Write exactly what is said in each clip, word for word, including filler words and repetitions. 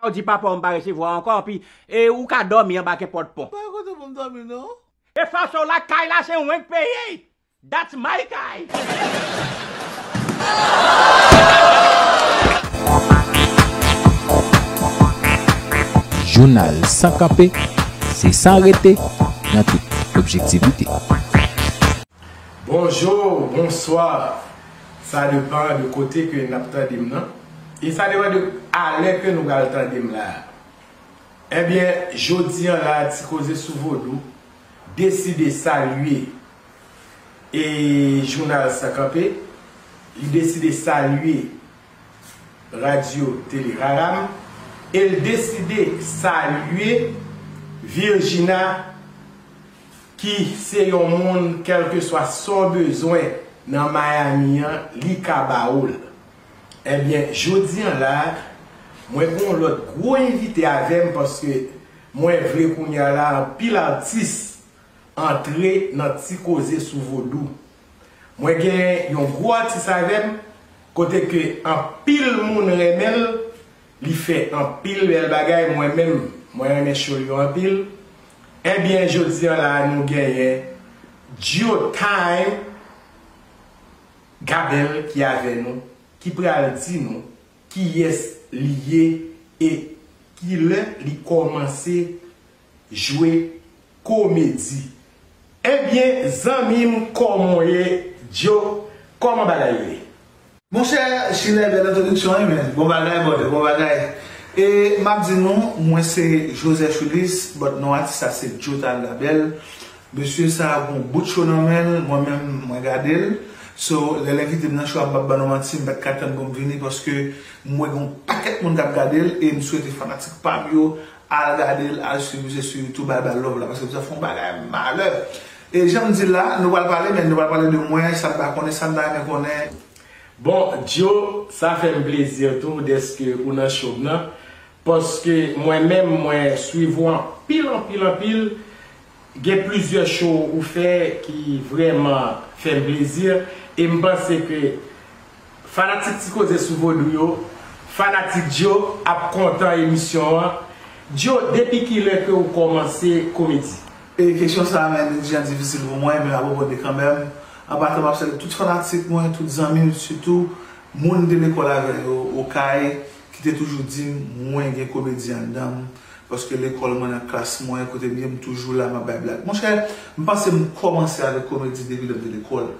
Ou di papa w m pa resevwa ankò, anpi e ou ka dòmi anba kenpòt pon. Pa gen kote pou m dòmi non. E fason w lakay la se mwen k peye. That's my guy. Jounal san kanpe, se san rete nan tout objektivite. Bonjou, bonswa. Sa depan de kote ke n ap tande m nan. E sa depan de alè ke nou pral tande m la. Ebyen, jodi an la, Ti Koze sou Vodou deside salye e jounal San Kanpe, li deside salye Radyo Tele Raram, e l deside salye Virgina ki se yon moun kèlkeswa sa w bezwen nan Miami an, li ka ba ou l. Ebyen, jodi an la, mwen gen yon lòt gwo envite avè m paske mwen vle kounye a la anpil atis antre nan Ti Koze sou Vodou. Mwen gen yon gwo atis avè m kote ke anpil moun renmen l, li fè anpil bèl bagay, mwen menm mwen renmen show l yo anpil. Ebyen, jodi an la nou genyen Dyo Time Gabel ki avè nou, ki pral di nou kiyès li ye e kilè li kòmanse jwe komedi. Ebyen, zanmi m, kòman w ye, Dyo? Kòman bagay yo ye? Monchè, Chilè, bèl entwodiksyon wi, men. Bon bagay, brother, bon bagay. E m ap di nou, mwen se Joseph Ulysse, but non atis la se Dyo Time Gabel. Mesye sa a gon bout cho nan men l, mwen menm mwen gade l. So, lè l envite m nan show a, m p ap ba nou manti, m pa t ka tann pou m vini paske m wè gon pakèt moun k ap gade l e m swete fanatik pa m yo al gade l, al swiv misye sou YouTube, al ba l love la paske misye ap fè yon bagay malè. E jan m di l la, nou pral pale, men nou pral pale de mwen, sa n pa konnen, sa n ta renmen konnen. Bon, Dyo, sa fè m plezi tou dèske ou nan show m nan. Paske mwen menm, mwen swiv ou anpil, anpil, anpil. Gen plizyè show ou fè ki vrèman fè m plezi. E m panse ke fanatik Ti Koze sou Vodou yo, fanatik Dyo ap kontan emisyon an. Dyo, depi kilè ke ou kòmanse komedi? E kesyon sa a, men, li jan difisil pou mwen, men m ap reponn li kanmenm. An patan, m ap salye tout fanatik mwen, tout zanmi m, sitou moun m te lekòl avè yo Okay, ki te toujou di m mwen gen komedi anndan m, paske lekòl mwen, nan klas mwen, kote m ye, m toujou la, m ap bay blag. Monchè, m panse m kòmanse avèk komedi depi lè m te lekòl.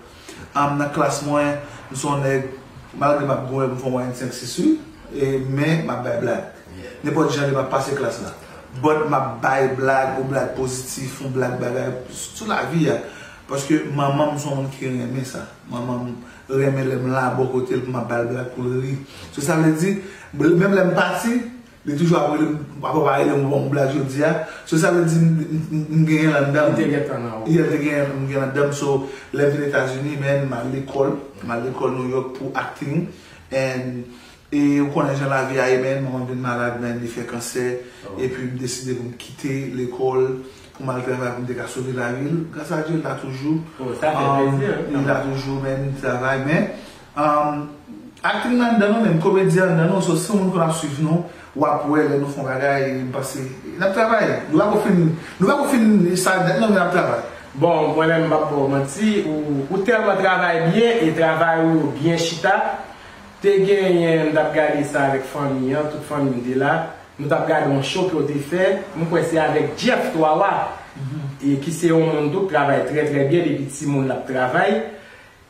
Am, nan klas mwen, m se yon nèg, malgre m ap goumen pou m fè yon mwayèn senk sis wi, e, men m ap bay blag. Nenpòt jan de m ap pase klas la. But m ap bay blag, yon blag pozitif, yon blag bagay sou lavi a. Paske manman m se yon moun ki renmen sa. Manman m renmen lè m la bò kote l pou m ap ba l blag pou l ri. So sa vle di, menm lè m pati, li toujou ap rele m, papa pa rele m, ou ban m yon blag jodi a. So sa vle di m, m, m, m genyen l anndan m. Ou te gentan nan ou. Yeah, m te genyen, m genyen l anndan m. So lè m vin Etazini, man, m al lekòl. M al lekòl New York pou acting. And, e ou konnen jan lavi a ye, man, manman m vin malad, man, li fè kansè. Epi m deside pou m kite lekòl, pou m al travay, pou m te ka sove lavi l. Gras a Dye, l la toujou. Li la toujou, man, li travay, men Um, acting nan anndan nou menm, komedi anndan nou, so si yon moun konn ap swiv nou, w ap wè lè nou fè yon bagay, m panse, n ap travay. Nou pako fin, nou pako fin sa nèt non, men n ap travay. Bon, mwen menm m pap ba w manti, ou, ou tèlman travay byen e travay ou yo byen chita. Te genyen, m t ap gade sa avèk fanmi an, tout fanmi m te la. Nou t ap gade yon show ke w te fè, m kwè se avèk Jeff Twawa, e ki se yon moun tou k travay trè trè byen depi timoun l ap travay.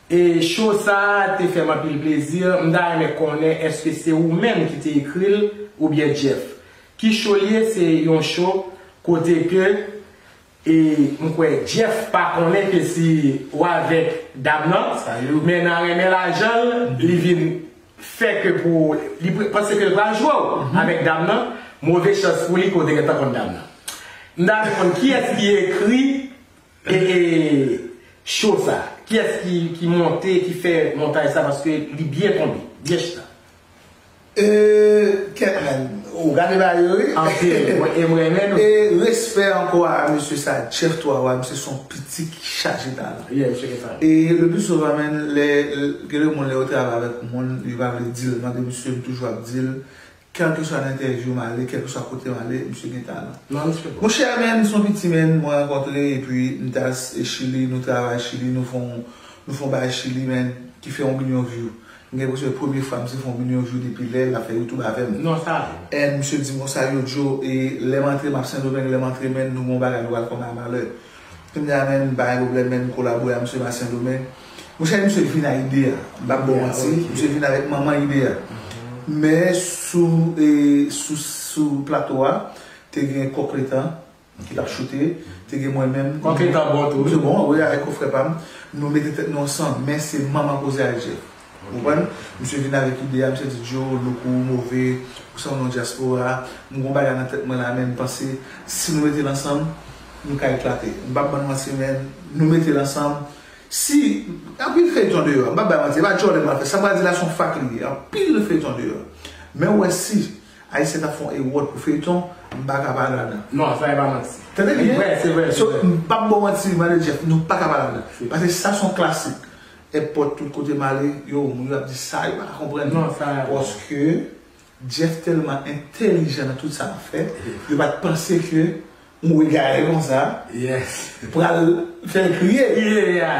E cho sa a te fè m anpil plezi. M ta renmen konnen èske se ou menm ki te ekri l oubyen Jeff. Ki cho l ye? Se yon cho kote ke e m kwè Jeff pa konnen ke si w avèk dam nan, men nan renmen lajan l, li vin fè ke pou li panse ke l pral jwe w avèk dam nan. Move chans pou li ke w te gentan konn dam nan. M ta renmen konn kiyès ki ekri e, e, cho sa? Kiyès ki, ki monte, ki fè montaj sa? Paske li byen tonbe, byen chita. E, kèt, man. Ou gade bagay yo, wi. Anpil, e m renmen nou. E respè ankò a mesye sa, Jeff Twawa, mesye se yon piti ki chaje talan. Yeah, mesye gen talan. E le pli souvan, man, lè, gen de moun, lè yo travay avèk moun, yo pa vle di l, mande mesye, m toujou ap di l, Kèlkeswa nan entèvyou m ale, kèlkeswa kote m ale, misye gen talan. Non, misye bon. Monchè, men, m se yon piti, men, mwen rankontre, epi m t al s- e Chili, nou travay Chili, nou fè yon, nou fè yon bagay Chili, men, ki fè yon milyon view. M gen enpresyon premye fwa misye fè yon milyon view depi lè l ap fè YouTube avè m. Non, sa vre. And misye di m konsa, yo, Joe, e lè m antre, m ap Sendomeng, lè m antre, men, nou gen yon bagay nou pral fè, yon bagay malè. Kounye a, men, pa gen pwoblèm, men, m kolabore ak misye, m al Sendomeng. Monchè, misye vin ak ide a. M p ap ba w manti, misye vin avèk manman ide a. Men sou, e, sou, sou plato a, te gen Kòk Letan ki t ap choute, te gen mwen menm. Kòk Letan bon tou, wi. Misye bon, wi, avèk yon frè pa m. Nou mete tèt nou ansanm, men se manman koze a, Jeff. Ou konprann? Misye vin avèk ide a, misye di, Joe, look ou move, ou sanble yon dyaspora. M gen yon bagay nan tèt mwen la, men m panse, si nou mete l ansanm, nou ka eklate. M p ap ba n manti, men nou mete l ansanm. Si, anpil feyton deyò, m p ap ba n manti, e pa djòlè m al fè. Sa m pral di la, se yon fak li ye. Anpil feyton deyò. Men wè si Ayisyen ta fè yon ewòd pou feyton, m pa ka pa ladan. Non, sa e pa manti. Tande byen. Se vre, se vre, se vre. So, m p ap ba w manti, Mano Jeff, nou pa ka pa ladan. Paske sa se yon klasik. Èpòt, tout kote m ale, yo, moun yo ap di sa, yo pa ka konprann. Non, sa e pa. Paske Jeff tèlman entèlijan nan tout sa l ap fè, yo pa t panse ke yon egarè konsa pral fè l kriye.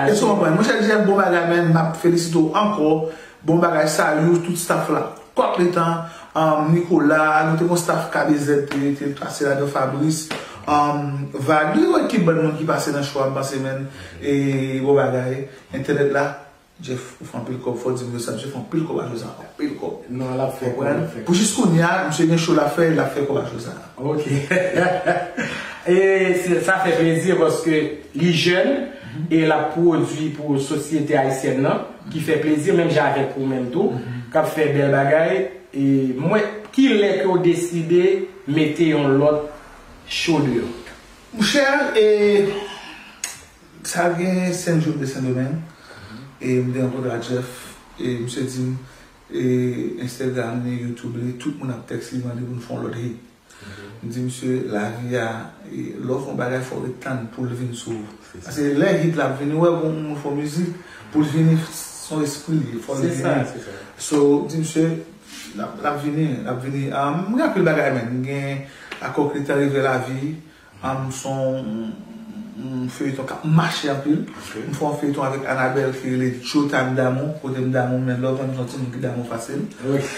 Èske w konprann? Monchè Jeff, bon bagay, men m ap felisite w ankò. Bon bagay, Sayou, tout staff la. Kòk Letan, um, Nicolas, nou te gon staff K B Z te, te pase ladan, Fabrice, um, Vag. Nou te gon ekip bann moun ki pase nan show a, m panse, men, e bon bagay. Entènèt la, Jeff, ou fè anpil kòb, fò w di m yo sa, misye fè anpil kòb ak show sa, anpil kòb. Non, l ap fè kòb, l ap fè kòb. Pou jis kounye a, misye gen show l ap fè, l ap fè kòb ak show sa. Ok. E se, sa fè plezi paske li jèn e l ap pwodui pou sosyete ayisyèn nan, ki fè plezi, menm jan avèk ou menm tou, k ap fè bèl bagay. E mwen, ki lè ke w deside mete yon lòt show deyò? Monchè, e, sa gen senk jou m te Sendomeng, e m te rankontre ak Jeff, e misye di m, e Instagram li, YouTube li, tout moun ap tèks li, mande pou n fè yon lòt hit. M di misye, lavi a, e, lè w fè yon bagay, fò w ret tann pou l vin sou ou. Paske lè hit la ap vini, ou wè, bon, moun fè mizik, pou l vini, se yon espri li ye, fò l vini. So, m di misye, l ap, l ap vini, l ap vini. Ah, m gen anpil bagay, men. M gen Akò Kritan Rive Lavi, ah, m se yon, yon feyton k ap mache anpil. M fè yon feyton avèk Anabel ki rele Showtime Damou, kote m damou, men lè w konn m se yon timoun ki damou fasil.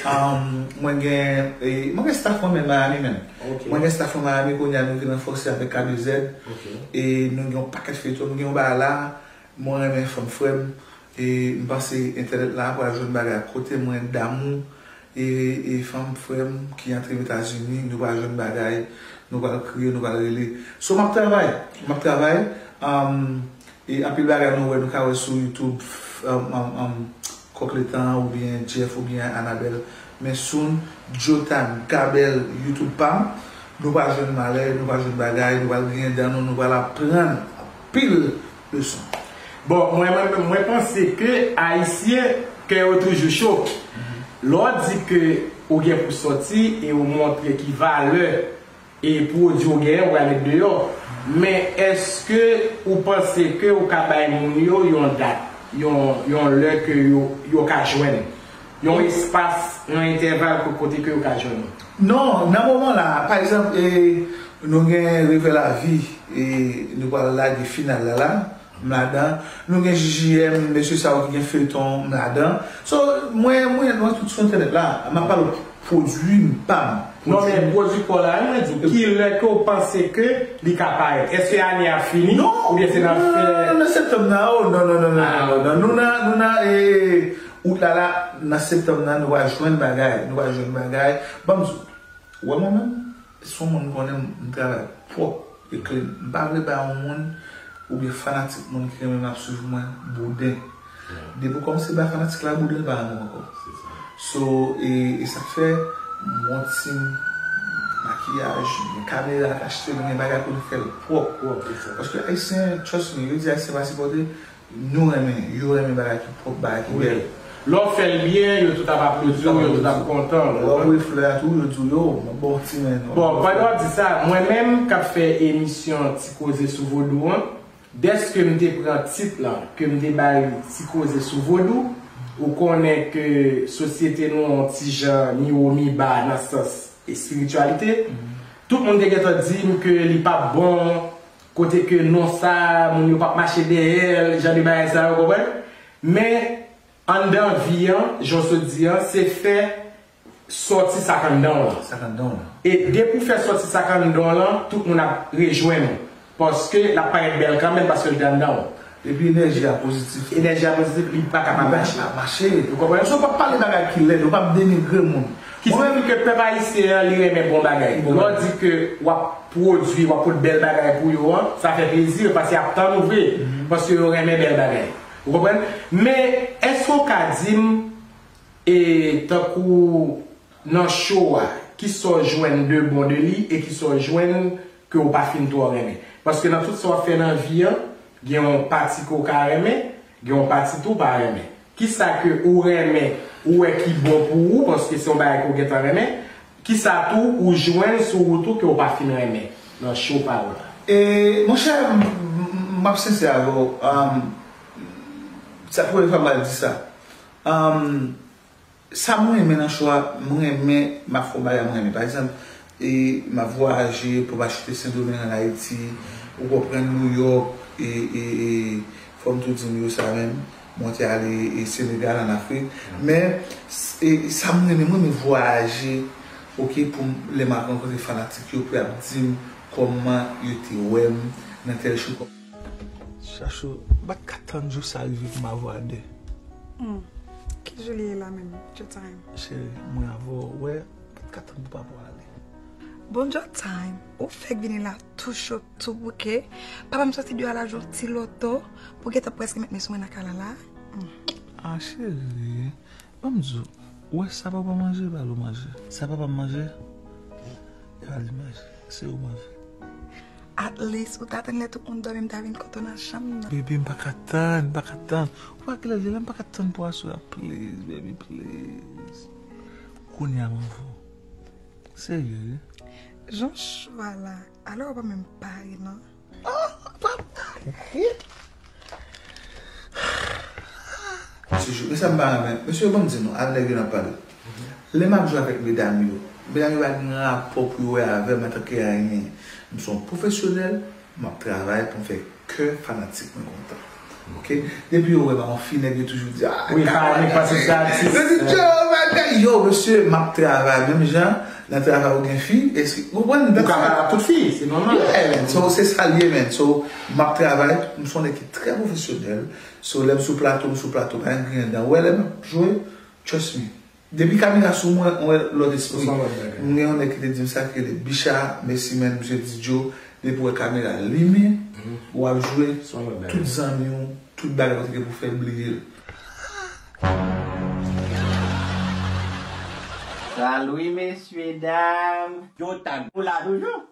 Ah, mwen gen, e, mwen gen staff mwen menm Miami, men. Mwen gen staff mwen Miami, kounye a nou vin ranfòse avèk K B Z. E nou gen yon pakèt feyton, nou gen yon bagay la, mwen renmen fanm frè m. E m panse entènèt la pral jwenn bagay kote mwen damou. E, e fanm frè m ki antre Etazini, nou pral jwenn bagay, nou pral kriye, nou pral rele. So, m ap travay, m ap travay. Um, e anpil bagay nou wè, nou ka wè sou YouTube, um, um, um, Kòk Letan, oubyen Jeff, oubyen Anabel. Men soon, Joe Time, Gabel, YouTube pa m, nou pral jwenn malè, nou pral jwenn bagay, nou pral griyen dan nou, nou pral aprann anpil leson. Bon, mwen, mwen, mwen panse ke Ayisyen, kè yo toujou cho. Lè w di ke ou gen pou sòti e ou montre ki valè e pwodui w genyen, ou pral met deyò. Men èske ou panse ke ou ka bay moun yo yon dat, yon, yon lè ke yo, yo ka jwenn? Yon espas, yon entèval ko-, kote ke yo ka jwenn ou? Non, nan moman la, pa egzanp, e, nou gen Revè Lavi, e nou pral lage final la la, m ladan. Nou gen J J M, mesye sa yo ki gen feyton, m ladan. So, mwen, mwen, mwen tout sou entènèt la, m ap pale pwodui m pa m. Non, men pwodui pa w la, mwen di, ki lè ke w panse ke li ka parèt? Èske ane a fini? Non, oubyen se nan fen? Non, nan septanm nan, oh, non, non, non, non, non, non, non. Nou nan, nou nan, e, Out la la, nan septanm nan, nou va jwenn bagay, nou va jwenn bagay. Ban m di w, ou wè mwen menm, se yon moun konnen m, m travay pwòp e clean. M pa vle bay yon moun oubyen fanatik moun ki renmen m ap swiv mwen bouden. Depi w kòmanse bay fanatik la bouden, li pa renmen w ankò. So, e, e sa k fè, m gon team makiyaj, m gen kamera k achte, m gen bagay pou n fè l pwòp. Paske Ayisyen, trust me, yo di Ayisyen pa sipòte, nou renmen, yo renmen bagay ki pwòp, bagay ki bèl. Lè w fè l byen, yo tout ap aplodi w, yo tout ap kontan. Lè w voye flè a tou, yo di w, yo, m ap ba w ti men. Bon, pandan w ap di sa, mwen menm k ap fè emisyon Ti Koze sou Vodou an, dèske m te pran tit lan, ke m te bay Ti Koze sou Vodou, Ou konnen ke sosyete nou an ti jan mi wo mi ba nan sans espirityalite. Tout moun te gentan di m ke li p ap bon, kote ke non sa, moun yo p ap mache dèyè l, jan de bagay sa yo, konprann? Men, anndan vi an, jan w sot di an, se fè sòti sa k anndan w lan. Sa k anndan w lan. E depi w fè sòti sa k anndan w lan, tout moun ap rejwenn ou. Paske l ap parèt bèl kanmenm paske l te anndan w. Epi enèji a pozitif. Enèji a pozitif, li pa kapab mache. Mache. Ou konprann? So, w p ap pale bagay ki lèd, ou p ap denigre moun. Ki siyifi ke pèp ayisyen an, li renmen bon bagay. Lè w di ke w ap pwodui, w ap pot bèl bagay pou yo an, sa fè plezi, paske y ap tann ou vre, paske yo renmen bèl bagay. Ou konprann? Men, èske w ka di m, e, tankou nan show a, kisa w jwenn de bon de li e kisa w jwenn ke w pa fin twò renmen? Paske nan tout sa w ap fè nan vi an, gen yon pati ke w ka renmen, gen yon pati tou w pa renmen. Kisa ke ou renmen, ou wè ki bon pou ou, paske se yon bagay ke w gentan renmen, kisa tou ou jwenn sou wout ou ke w pa fin renmen nan show pa w la? E, monchè, m, m, m ap sensè avè w. Um, sa premye fwa m pral di sa. Um, sa mwen renmen nan show a, mwen renmen, m ap fè yon bagay mwen renmen. Pa egzanp, e, m ap vwayaje, pou m achete Sendomeng, ann Ayiti, ou konprann, Nouyòk, e, e, e, fò m tou di nou yo sa menm, mwen te ale, e, Senegal, ann Afrik. Men, s-, e, sa mwen renmen, mwen renmen vwayaje, oke, pou m, lè m ap rankontre fanatik yo, pou y ap di m kòman yo te wè m nan tèl show. Chachou, m pa t ka tann jou sa rive pou m avè w a de. Hmm. Ki jou li ye la menm, Joe Time? Cheri, mwen avè w, wè, m pa t ka tann pou papa w ale. Bon, Joe Time, ou fèk vini la tou cho, tou bouke. Papa m soti deyò a la jwe yon ti loto pou gentan prèske met men sou mwen nan kay la la. Hmm. Ah, cheri, ban m di w, ou wè sa papa manje, ba l ou manje. Sa papa m manje, e ba li manje. Se ou manje. At least, ou ta tann lè tout moun dòmi, m ta vin kote w nan chanm nan. Baby, m pa ka tann, m pa ka tann. Ou pa kilè li la, m pa ka tann pou aswè a, please, baby, please. Kounye a m anvi w. Serye, wi. Jan w cho a la, alò w pa menm pare, non? Mesye Jou, men sa m pa renmen. Mesye, ban m di nou, avèk nèg yo n ap pale. Lè m ap jwe avèk medam yo, medam yo pa gen rapò pou yo wè avè m antanke ayen. M se yon pwofesyonèl, m ap travay pou m fè kè fanatik mwen kontan. Oke? Depi yo wè m a yon fi, nèg yo toujou di, ah, wi, pa nèg panse se atis. Yo di, Joe, bagay. Yo, mesye, m ap travay menm jan, nan travay ou gen fi, e si, ou konprann? Ou ka pale ak tout fi, se nòmal. Yeah, man. So, se sa l ye, man. So, m ap travay, m se yon nèg ki trè pwofesyonèl. So, lè m sou plato, m sou plato, pa gen griyen dan. Ou wè lè m ap jwe, trust me. Depi kamera sou mwen, ou wè lòt espri. Ou se yon lòt bagay. M gen yon nèg ki te di m sa, ki rele Bicha, mèsi, man, misye di, Joe, depi w wè kamera limen, w ap jwe, tout zanmi w, tout bagay ou te gen pou fè, bliye l. Salut, mesye, dam. Joe Time, ou la toujou?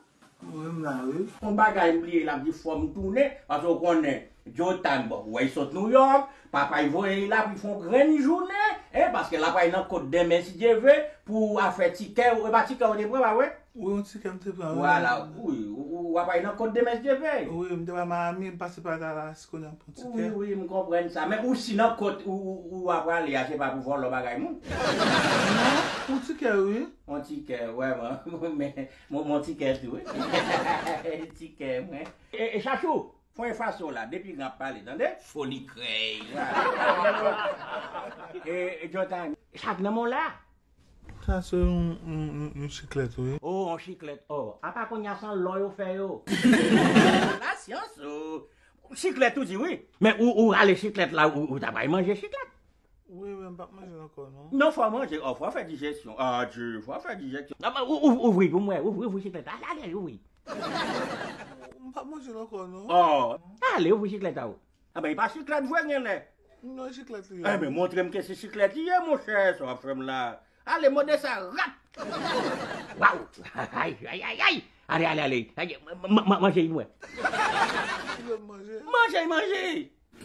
Wi, m la, wi. Yon bagay m bliye, l ap di fò m tounen, paske w konnen, Joe Time, bon, ou wè, l sot Nouyòk, papa l voye l la pou l fè yon grenn jounen, en, paske l ap al nan Kot demen, si Dye vle, pou afè tikè, e pa tikè w te pran, pa vre? Wi, yon tikè m te pran, wi. Vwala, wi, ou, ou, w ap al nan Kot demen, si Dye vle. Wi, m te pral Miami, m pase pa Dallas, kounye a m pran tikè. Wi, wi, m konprann sa. Men ou si nan Kot, ou, ou, ou ap prale a, se pa pou vòlò bagay moun. Non, yon tikè, wi. Yon tikè, vrèman. Men, Mon, mon tikè tou, wi. Tikè, mwen. E, e, Chachou, fon efase w la, depi n ap pale, tande? Foli krèy. E, e, Joe Time, sa k nan men w la? Sa se yon, yon, yon, yon chiklèt, wi. Oh, yon chiklèt, oh. Apa kounye a se an lò yo fè yo. Lasyans, oh. Chiklèt ou di, wi. Men ou, ou rale chiklèt la, ou, ou ta pral manje chiklèt. Wi, men m p ap manje l ankò, non. Non, fò w manje. Oh, fò w fè dijesyon. Ah, Dieu, fò w fè dijesyon. Non, men ou, ou, ouvri pou mwen. Ouvri, ouvri chiklèt la. Ale, ale, ouvri. M p ap manje l ankò, non. Oh. Ale, ouvri chiklèt la, ou. Ah, ben, e pa chiklèt vre, genlè. Non, chiklèt li. Eh, ben, montre m ke se chiklèt li ye, monchè, sa w ap fè m la. Ale, mòde sa, rap! Waw! Ay, ay, ay, ay! Ale, ale, ale! Ay, ma-, ma-, ma-, manje pou mwen. Manje, manje!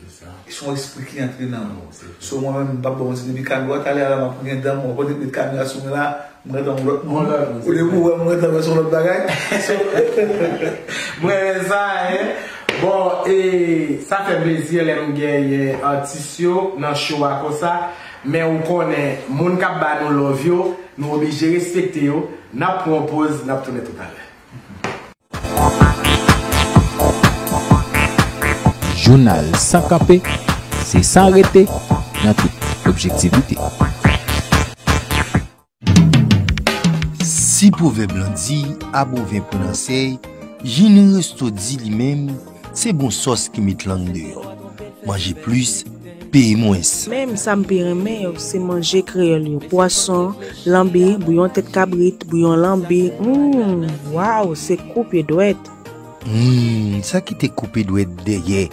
Se yon espri ki antre nan mwen. So, mwen menm, m p ap ba w manti, depi kado a talè a la, m ap gen dan mwen, kote met kamera sou mwen la, m gentan yon lòt moun. Olye pou wè m, m gentan wè se yon lòt bagay. So, mwen renmen sa, en. Bon, e sa fè plezi lè m genyen atis yo nan show a konsa. Men ou konnen, moun k ap ba nou love yo, nou oblije respekte yo. N ap pran yon poz, n ap tounen toutalè. Jounal San Kanpe, se san rete nan tout objektivite. Si pwovèb lan di, a bon ven pran nan sèy, Jini Resto di li menm, se bon sòs ki met lang deyò. Manje plis, peye mwens. Men sa m pi renmen yo, se manje kreyòl yo. Pwason, lanbi, bouyon tèt kabrit, bouyon lanbi. Humm, waw, se koupe dwèt. Humm, sa ki te koupe dwèt dèyè.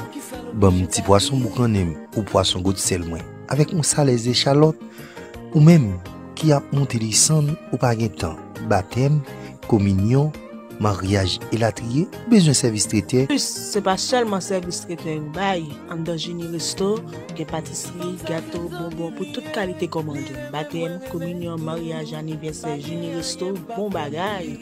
Ban m ti pwason boukannen m ou pwason gwosè l mwen. Avèk yon salèz echalòt. Ou menm ki ap moute desann ou pa gen tan. Batèm, kominyon, maryaj elatriye, ou bezwen sèvis tretè? Plis, se pa sèlman sèvis tretè yo bay. Anndan Jini Resto, gen patisri, gato, bonbon pou tout kalite kòmande. Batèm, kominyon, maryaj, anivèsè, Jini Resto, bon bagay!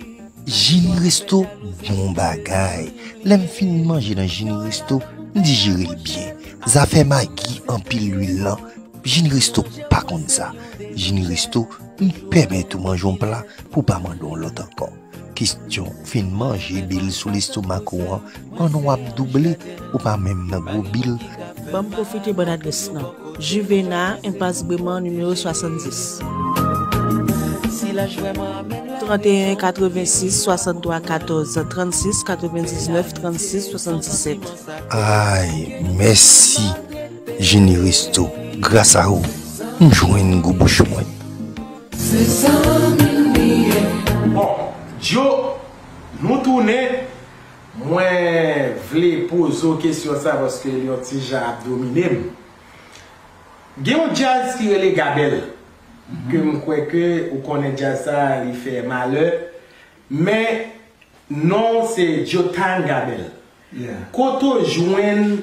Jini Resto, bon bagay! Lè m fin manje nan Jini Resto, m dijere l byen. Zafè magi anpil lwil lan, Jini Resto pa konn sa. Jini Resto, m pèmèt ou manje yon pla pou pa mande yon lòt ankò. Kestyon, fin manje bil sou lestomak ou an, pandan w ap double, ou pa menm nan gwo bil. Ban m pwofite ban n adrès lan. Juvena, Enpas Breman, nimewo swasanndis. Tranteyen katrevensis swasanntwa katòz trannsis, katrevendiznèf trannsis swasanndiset. Ay, mèsi Jini Resto, gras a ou, m jwenn gou bouch mwen. Bon, Djo, nou tounen. Mwen vle poze w kesyon sa paske li yon ti jan ap domine m. Gen yon djaz ki rele Gabèl, ke m kwè ke ou konnen djaz sa li fè malè, men non w se Djo Time Gabèl. Kote w jwenn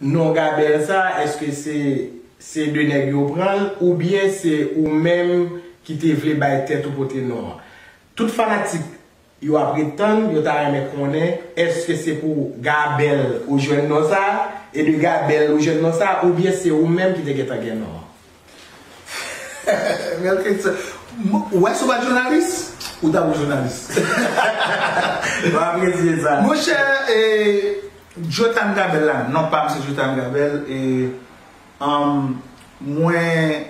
non Gabèl sa, èske se se de nèg yo pran l oubyen se ou menm ki te vle bay tèt ou pote non an? Tout fanatik yo ap ret tann, yo ta renmen konnen èske se pou Gabèl ou jwenn non sa, e de Gabèl ou jwenn non sa, oubyen se ou menm ki te gentan gen non an? Bèl kesyon. Ou wè si w pa t jounalis, ou ta bon jounalis. Mwen apresye sa. Monchè, e, Djo Time Gabèl la, non pa m se Djo Time Gabèl, e, um, mwen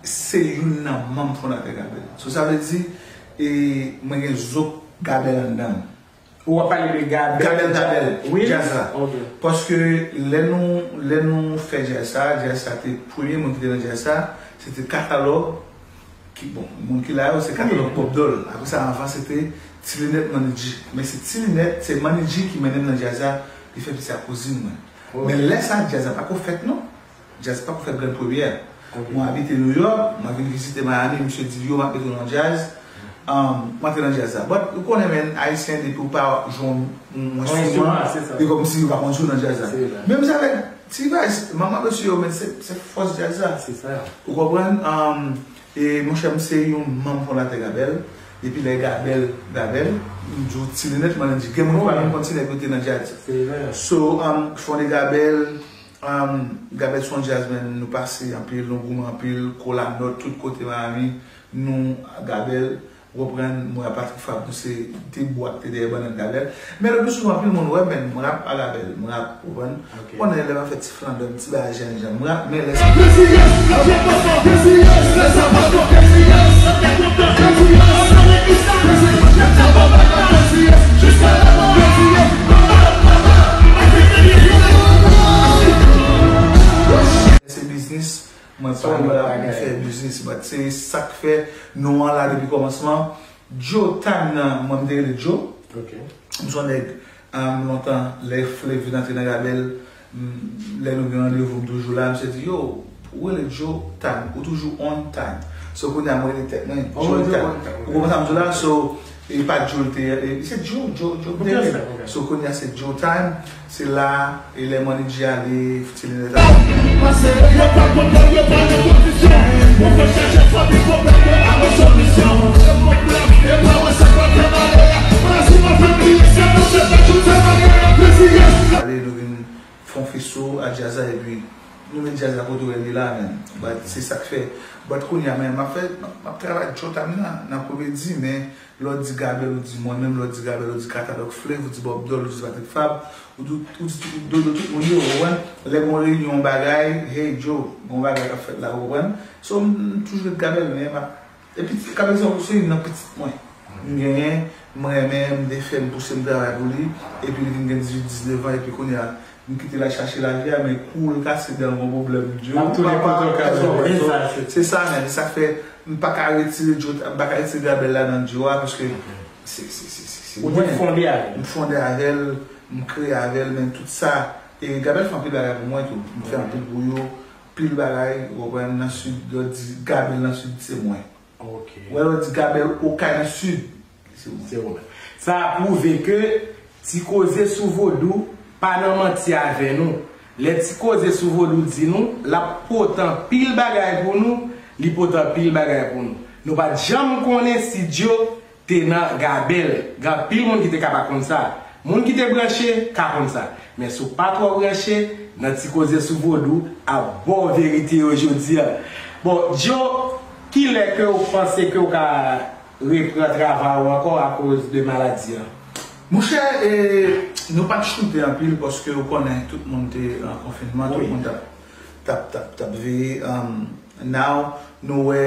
se youn nan manm fondatè Gabèl. So sa vle di, e, mwen gen zo Gabèl anndan m. Ou ap pale de Gabèl? Gabèl, Gabèl, Wi? Djaz la. Ok. Paske lè nou, lè nou fè djaz sa, djaz sa te premye moun ki te nan djaz sa, se te Katalòg, ki, bon, moun ki la yo, se Katalòg Pop Doll. Apre sa, anvan, se te Ti Linèt Manidji. Men se Ti Linèt, se Manidji ki mennen m nan djaz la, li fè piti a kouzin mwen. Men lè sa, djaz la pako fèt, non. Djaz pako fèt grenn premyè. Mwen abite Nouyòk, mwen vin vizite Miami, misye di, yo, m ap mete w nan djaz. Um, mwen te nan djaz la. But, ou konnen, men, Ayisyen, depi w pa jwe yon, yon enstriman, e kòmsi yo pa konn si w nan djaz la. Menm jan avèk T-Vice, manman mesye yo, men se, se fòs djaz la. Ou konprann? Um, e monchè, m se yon manm fondatè Gabèl. Depi lè Gabèl, Gabèl, m di w Ti Linèt Manidji. Gen moun ki pa menm konn si nèg yo te nan djaz. So, um, fonde Gabèl, um, Gabèl se yon djaz, men nou pase anpil, nou goumen anpil, Kolanòt, tout kote Miami, nou, Gabèl, ou konprann, mwen ak Patrick Fab, nou se de bwa ki te dèyè bannann Gabèl. Men lè pli souvan, anpil moun wè, men m rap a Gabèl, m rap, ou konprann? Ou konnen lè m ap fè ti flandè, ti bagay jènjan, m rap, men lè sa. Se biznis, mwen pa nan la pou fè biznis, but se sa k fè non an la depi kòmansman. Djo Time nan, mwen m te rele Djo. M se yon nèg, um, lontan, lè Flave vin antre nan Gabèl, m, lè nou gen randevou, m toujou la, misye di, yo, ou rele Djo Time, ou toujou on time. So, kounye a, mwen rele tèt mwen, Djo Time. Ou konprann sa m di w la? So, e pa Djo l te, e, se Djo, Djo, Djo m te rele. So, kounye a, se Djo Time. Se la, e lè Manidji ale, Ti Linèt ale. Ale, nou vin fè yon festo a djaz la, epi Nouvo djaz la kote w wè li la menm. But se sa k fè. But kounye a men m ap fè, m ap travay Joe Time nan, nan komedi, men lè w di Gabel ou di mwen menm, lè w di Gabel ou di Katalòg Flav, ou di Bob Dol, ou di Patrick Fab, ou di, ou di, ou di Dodo, tout moun yo, ou konprann? Lè gon reyinyon, yon bagay, hey Joe, gon bagay k ap fèt la, ou konprann? So, m toujou ret Gabel, men m ap Epi ti, Kabeson se youn nan pitit mwen. M genyen, m renmen, m te fè, m pouse, m travay pou li. Epi li vin gen dizuit, diznèf an, epi kounye a, m kite l al chache lavi a, men kou l kase dan l gon pwoblèm. Joe, papa, se sa, se sa menm, se sa k fè m pa ka retire Joe, m pa ka retire Gabel la nan Joe a, paske se, se, se, se, se Ou te mwen. Fonde avè l. M fonde avè l, m kreye avè l, men tout sa. E Gabel fè anpil bagay pou mwen tou. M fè anpil pou yo, pil bagay, ou konprann, nan Sid, yo di Gabel nan Sid, se mwen. Ok. Wè lè w di Gabel Okay nan Sid, se ou menm. Se ou menm. Sa pwouve ke Ti Koze sou Vodou pa nan manti avè nou. Lè Ti Koze sou Vodou di nou, l ap pote anpil bagay pou nou, li pote anpil bagay pou nou. Nou pa t janm konnen si Joe te nan Gabel. Gen anpil moun ki te ka pa konn sa. Moun ki te branche ka konn sa. Men si w pa twò branche, nan Ti Koze sou Vodou ap ba w verite yo jodi a. Bon, Joe, kilè ke w panse ke w ka repran travay ou ankò akoz de maladi an? Monchè, e, nou pa t choute anpil paske ou konnen tout moun te an konfinman, tout moun t ap, t ap, t ap, t ap veye. Um, now, nou wè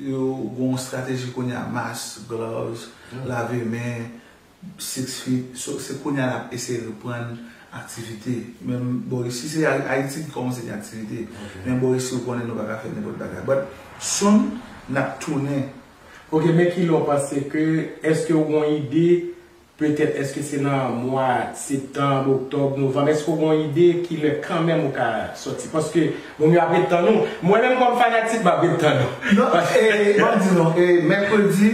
yo gon strateji kounye a, mask, gloves, lave men, six feet. So, se kounye a n ap eseye reprann aktivite. Menm bò isi, se Ay- Ayiti ki kòmanse gen aktivite. Ok. Men bò isi, ou konnen nou pa ka fè nenpòt bagay. But soon, n ap tounen. Ok, men kilè w panse ke, èske w gon ide, petèt, èske se nan mwa septanm, oktòb, novanm, èske w gon ide kilè kanmenm ou ka sòti? Paske moun yo ap ret tann ou. Mwen menm kòm fanatik, m ap ret tann ou. Non, e, ban m di nou, e, mèkredi,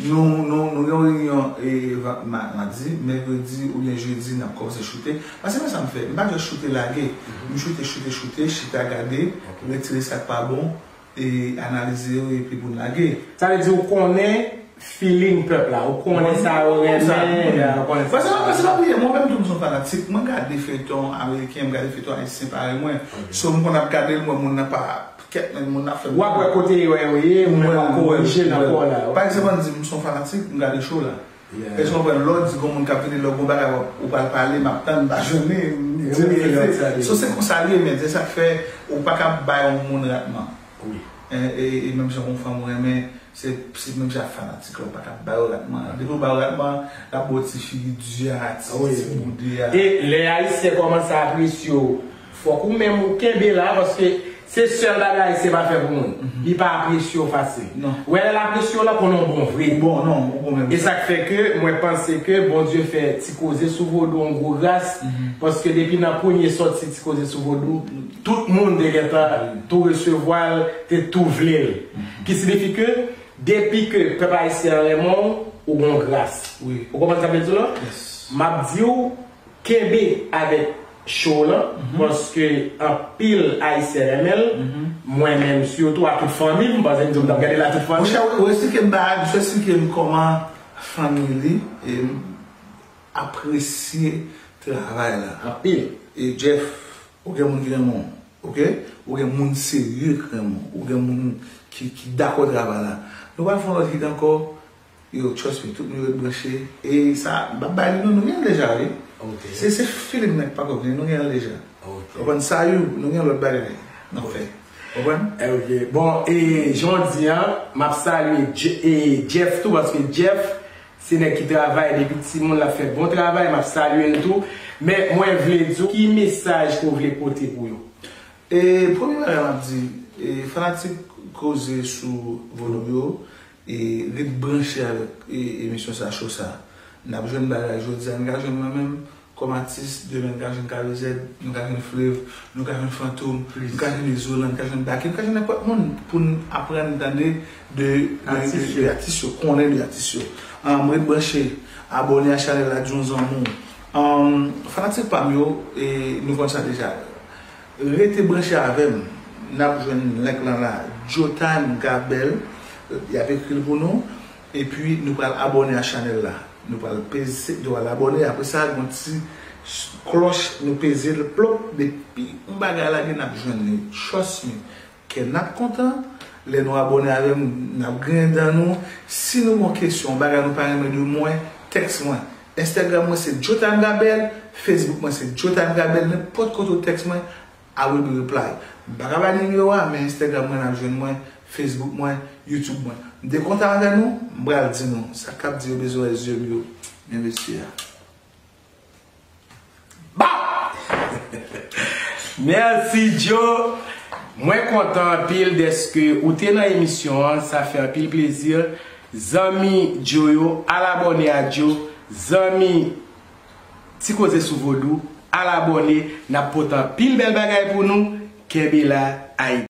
nou, nou, nou gen yon reyinyon, e, va- ma- madi, mèkredi oubyen jedi, n ap kòmanse choute. Paske men sa m fè, m pa jis choute lage. M choute, choute, choute, chita gade, retire sa k pa bon, e analize yo epi pou n lage. Sa vle di ou konnen feeling pèp la, ou konnen sa yo renmen, ou konnen sa. Paske, paske pa bliye, mwen menm tou m se yon fanatik, mwen gade feyton ameriken, m gade feyton ayisyen parèy mwen. So m konn ap gade l, mwen moun nan pa kèt, men moun nan fè. W ap wè kote yo yo ye, ou menm w ap korije nan kò w la. Pa egzanp, ann di m se yon fanatik, m gade show la. Èske w konprann? Lè w di gon moun k ap vini, lè w gon bagay w ap- ou pral pale, m ap tann, m pa jwenn li, m di l rete. So se konsa l ye, men se sa k fè ou pa ka bay yon moun ratman. Wi. E, e, e menm jan yon fanm ou renmen, se, se menm jan fanatik la, ou pa ka bay yo ratman. Depi ou ba yo ratman, l ap ba w ti figi di a, ti, ti boude a. E lè ayisyen kòmanse apresye w, fòk ou menm ou kenbe la, paske se sèl bagay ayisyen pa fè pou moun. Li pa apresye w fasil. Non. Wè lè l apresye w la, konnen w bon vre. Ou bon, non, ou bon menm. E sa k fè ke mwen panse ke Bondye fè Ti Koze sou Vodou yon gwo gras, paske depi nan premye sòti Ti Koze sou Vodou, tout moun te gentan tou resevwa l, te tou vle l. Ki siyifi ke depi ke pèp ayisyen an renmen w, ou gon gras. Wi. Ou konprann sa m vle di w lan? Yes. M ap di w, kenbe avèk show lan, paske anpil ayisyen renmen l. Mwen menm sitou, a tout fanmi m, m panse m di w m t ap gade l a tout fanmi. Monchè, ou, ou eksplike m bagay, ou eksplike m kòman fanmi li, e m apresye travay la. Anpil. E Jeff, ou gen moun ki renmen w, ok? Ou gen moun serye ki renmen w, ou gen moun ki, ki dakò travay la. Nou pral fè yon lòt hit ankò, yo, trust me, tout moun yo ret branche. E sa, m p ap bay li non, nou gen l deja, wi. Ok. Se, se feeling nèg pa kòk li, nou gen l deja. Ok. Ou konprann sa, yo, nou gen lòt bagay n ap fè. Ou konprann? Eh, ok. Bon, e jan w di an, m ap salye Je- e Jeff tou, paske Jeff, se nèg ki travay depi timoun, l ap fè bon travay, m ap salye l tou. Men mwen vle di w, ki mesaj ke w vle pote pou yo? E premye bagay m ap di, e fanatik Koze sou Vodou yo, e ret branche avèk, e, emisyon sa, show sa. N ap jwenn bagay jodi a, n ka jwenn mwen menm kòm atis, demen n ka jwenn K B Z, nou ka jwenn Flav, nou ka jwenn Fantom, nou ka jwenn Izolan, nou ka jwenn Baky, nou ka jwenn nenpòt moun pou n aprann tande de, de, de, de atis yo, konnen de atis yo. An, ret branche, abòne a chanèl la, di yon zanmi w. An, fanatik pa m yo, e nou konn sa deja. Rete branche avè m. N ap jwenn link lan la. Joe Time Gabel, y ap ekri l pou nou. Epi nou pral abòne a chanèl la. Nou pral peze, nou pral abòne, apre sa gen yon ti klòch, nou peze l plop, depi yon bagay lage n ap jwenn li. Trust me. Kè n ap kontan lè nou abòne avè m, n ap griyen dan nou. Si nou gen yon kesyon, yon bagay nou pa renmen de mwen, tèks mwen. Instagram mwen se Jotan Gabel, Facebook mwen se Jotan Gabel, nenpòt kote w tèks mwen, I will be reply. M pa ka bay nimewo a, men Instagram mwen n ap jwenn mwen, Facebook mwen, YouTube mwen. M te kontan avè nou, m pral di nou sa k ap di yo bezwen wè zye m yo. Men mesye a. Ba! Mèsi Joe. Mwen kontan anpil dèske ou te nan emisyon an, sa fè anpil plezi. Zanmi Joe yo, al abòne a Joe. Zanmi Ti Koze sou Vodou, al abòne, n ap pote anpil bèl bagay pou nou. Kenbe la, Ayiti.